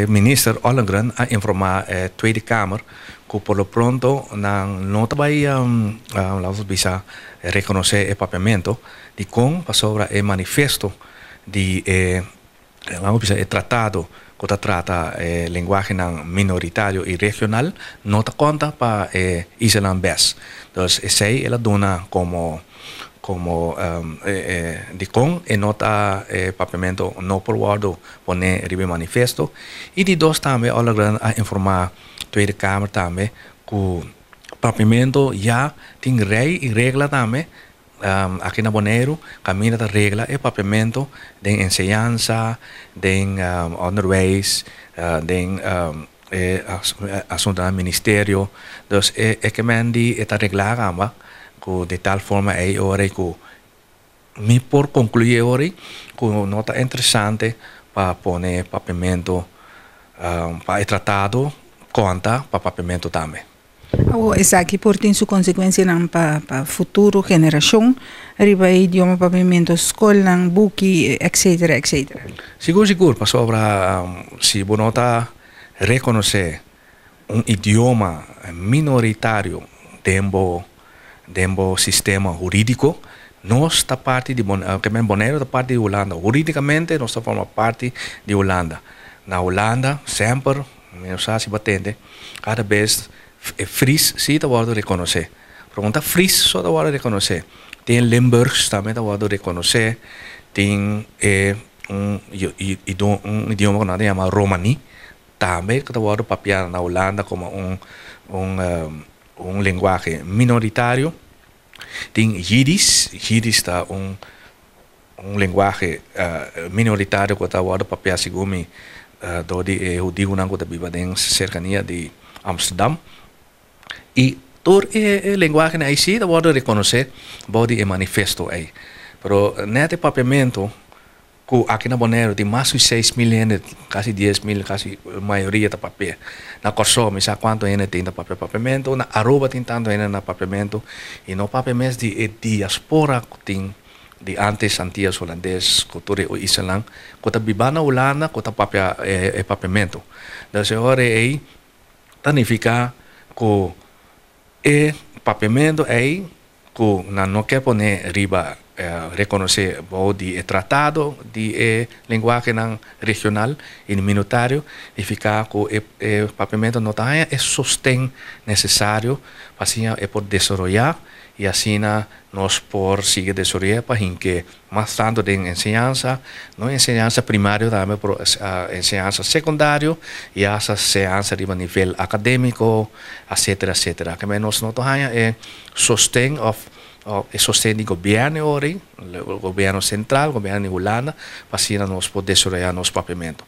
Minister Ollongren a informá Tweede Kamer ku por lo pronto nan no ta bai, laten we bisa, rekonosé e papiamento. Dikon? Pasobra e manifesto di e, laten we bisa, e tratado ku ta trata e lenguahenan minoritario i regional no ta konta pa e islanan bes. Dus esei el a duna komo dikon e no ta e papiamento no por wòrdu pone riba e manifesto. I di dos tambe Ollongren a informá Tweede Kamer tambe ku papiamento ya tin rei i regla tambe aki na Boneiru, kaminda ta regla e papiamento den enseñansa, den onderwijs, den e asuntonan ministerio. Dus e ke men di e ta reglá kamba ku di tal forma ei ora ku mi por konkluí ora ku no ta interesante pa pone papiamento, pa e tratado konta pa papiamento tambe. O esaki por tin su konsekuensianan pa futuro generashon riba e idioma papiamento, skolnan, buki, etcétera, etcétera. Sigur, sigur, pasobra si bo no ta rekonosé un idioma minoritario den bo sistema hurídiko, nos ta parti di ke men Boneiru ta parti di Hulanda. Hurídikamente nos ta forma parti di Hulanda. Na Hulanda semper, mi no sa si bo a tende, kada bes Fries sí ta wòrdu rekonosé. Pero no ta Fries so ta wòrdu rekonosé. Tin Limburgs tambe ta wòrdu rekonosé. Tin un idioma ku nan ta yama Romaní tambe ku ta wòrdu papiá na Hulanda komo un lenguahe minoritario. Tin Yiddish, Yiddish ta un lenguahe minoritario ku ta wòrdu papiá, segun mi, dor di e hudiunan ku ta biba den serkania di Amsterdam. I tur e lenguahenan ei sí ta wòrdu rekonosé bou di e manifesto ei. Pero net e papiamento ku aki na Boneiru tin mas ku 6000 hende, kasi 10.000, kasi mayoria ta papia. Na Kòrsou mi sa kuantu hende tin ta papia papiamento, na Aruba tin tantu hende na papiamento i no papia mes di e diaspora ku tin di antes Antillas Hulandes ku tur e islanan ku ta biba na Hulanda ku ta papia e papiamento. Dus e ora ei ta nifiká ku e papiamento ei ku nan no ke pone riba, rekonosé bou di e tratado di e lenguahenan regional i minoritario, nifiká ku e papiamento no ta haña e sosten nesesario pa asina e por desaroyá i asina nos por sigui desaroyá pa hinke mas tantu den enseñansa, no enseñansa primario tambe, pero enseñansa sekundario i hasta enseñansa riba nivel akadémiko, etcétera, etcétera. Ke men nos no ta haña e sosten òf e sosten di gobièrnu ora, gobièrnu sentral, gobièrnu di Hulanda, pa asina nos por desaroyá nos papiamento.